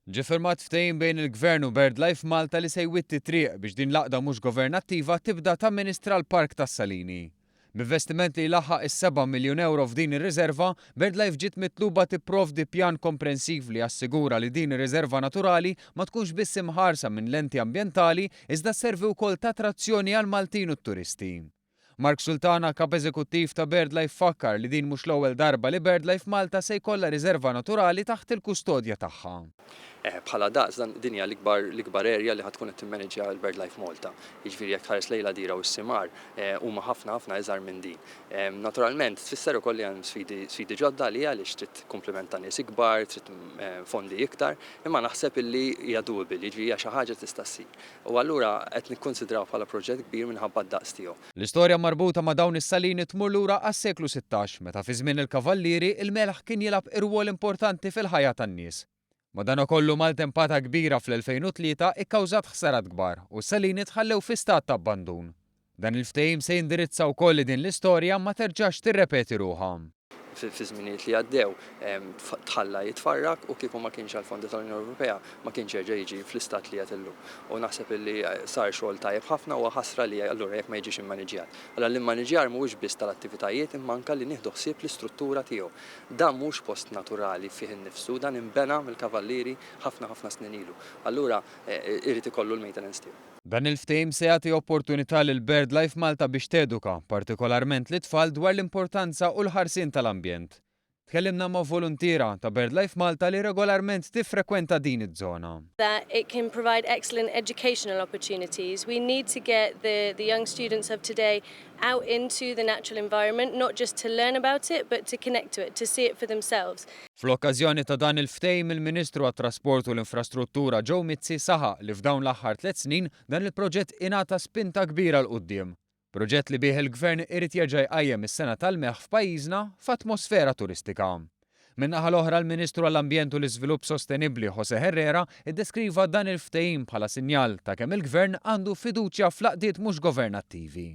Ġie ffirmat ftehim bejn il-Gvern u BirdLife Malta li se jwitti t-triq biex din l-għaqda mhux governattiva tibda tamministra l-Park tas-Salini. B'investiment li jlaħħaq is-seba' miljun ewro f'din ir-riżerva, BirdLife ġiet mitluba tipprovdi pjan komprensiv li jassigura li din ir-riżerva naturali ma tkunx biss imħarsa minn lenti ambjentali iżda sservi wkoll ta' attrazzjoni għall-Maltin u t-turisti. Mark Sultana, Kap Eżekuttiv ta' BirdLife fakkar li din mhux l-ewwel darba li BirdLife Malta se jkollha riżerva naturali taħt il-kustodja tagħha. Bħala daqs dan din hija l-ikbar l-ikbar area li ħa tkun qed timmaneġġja l-BirdLife Malta. Jiġifieri jekk tħares lejn l-Għadira u s-Simar huma ħafna ħafna iżgħar minn din. Naturalment tfisser ukoll li hemm sfidi sfidi ġodda għaliha għaliex trid kumpliment ta' nies ikbar, trid fondi iktar, imma naħseb illi hija doable, jiġifieri hija xi ħaġa li tista' ssir. U allura qed nikkunsidraw bħala proġett kbir minħabba d-daqs tiegħu. L-istorja marbuta ma' dawn is-salini tmur lura għas-seklu 16, meta fi żmien il-Kavallieri il-melħ kien jilgħab irwol importanti fil-ħajja tan-nies. Madanakollu maltempata kbira fl-2003 ikkawżat ħsarat kbar u s-salini tħallew fi stat ta' abbandun. Dan il-ftehim se jindirizza wkoll li din l-istorja ma terġax tirrepeti ruħha. Fi żminijiet li għaddew tħalla jitfarrak u kieku ma kienx għall-fondi tal-Unjoni Ewropea ma kienx jerġa' jiġi fl-istat li qiegħed illum. U naħseb illi sar xogħol tajjeb ħafna u ħasra li allura jekk ma jiġix immaniġġjat. Allura l-immaniġġjar mhuwiex biss tal-attivitajiet imma anke li nieħdu ħsieb l-istruttura tiegħu. Dan mhux post naturali fih innifsu, dan inbena mill-Kavallieri ħafna ħafna snin ilu. Allura irid ikollu l-maintenance tiegħu. Dan il-ftehim se jagħti opportunità lil BirdLife Malta biex teduka, partikolarment lit-tfal dwar l-importanza u l-ħarsien tal-ambjent. Tkellimna ma' voluntiera ta' BirdLife Malta li regolarment tiffrekwenta din iż-żona. That it can provide excellent educational opportunities. We need to get the, the young students of today out into the natural environment, not just to learn about it, but to connect to it, to see it for themselves. Fl-okkażjoni ta' dan il-ftehim il-Ministru għat-Trasport u l-Infrastruttura Joe Mizzi saħaq li f'dawn l-aħħar tliet snin dan il-proġett ingħata spinta kbira 'l quddiem. Proġett li bih il-Gvern irid jerġa' jqajjem is-sengħa tal-melħ f'pajjiżna f'atmosfera turistika. Min-naħa l-oħra l-Ministru għall-Ambjent u l-Iżvilupp Sostenibbli José Herrera iddeskriva dan il-ftehim bħala sinjal ta' kemm il-Gvern għandu fiduċja fl-għaqdiet mhux governattivi.